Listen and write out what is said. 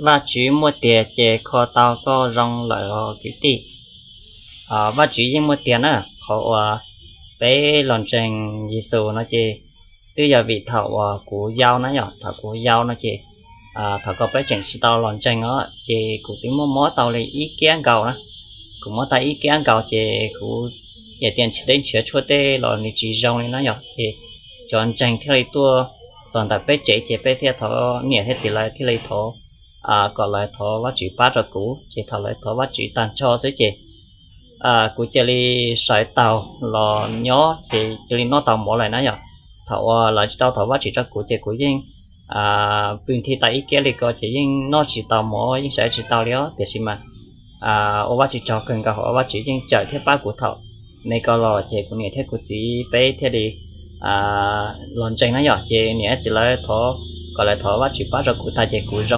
Vajtswv muaj tiag ces kho tau koj zoo lawm os kwv tij. Vajtswv yeej muaj tiag na. Qhov uas peb los ntseeg Yexus no ces twb yog vim thaum uas kuv yau na yom, thaum kuv yau no ces thaum ko peb tseem tsis tau los ntseeg os ces kuv twb muab mob tau li ib kiab nkaus na. Kuv mob tau ib kiab nkaus ces kuv yam tias nrhiav dej nrhiav tshuaj tej los nws tsis zoo li na yom, ces cov ntseeg thiaj li tuaj txog ntawm peb tsev ces peb thiaj thov, niam thiab txiv lawv thiaj li thov kom lawv thov Vajtswv pab rau kuv. Ces thaum lawv thov Vajtswv tag nrho xwb ces kuv cia li sawv taus los nyob ces cia li noj tau mov lawm na yom. Thaum uas lawv tsis tau thov Vajtswv rau kuv ces kuv yeej pw nthi tau ib kiab li ko ces yeej noj tsis tau mov, yeej sawv tsis tau li os. Tiam sis mas ua Vajtswv tsaug kawg nkaus uas Vajtswv yeej cawm thiab pab kuv thaum me ko los ces kuv niam thiab kuv txiv peb thiaj li los ntseeg na yom. Ces niam txiv lawv thov kom lawv thov Vajtswv pab rau kuv tag ces kuv zoo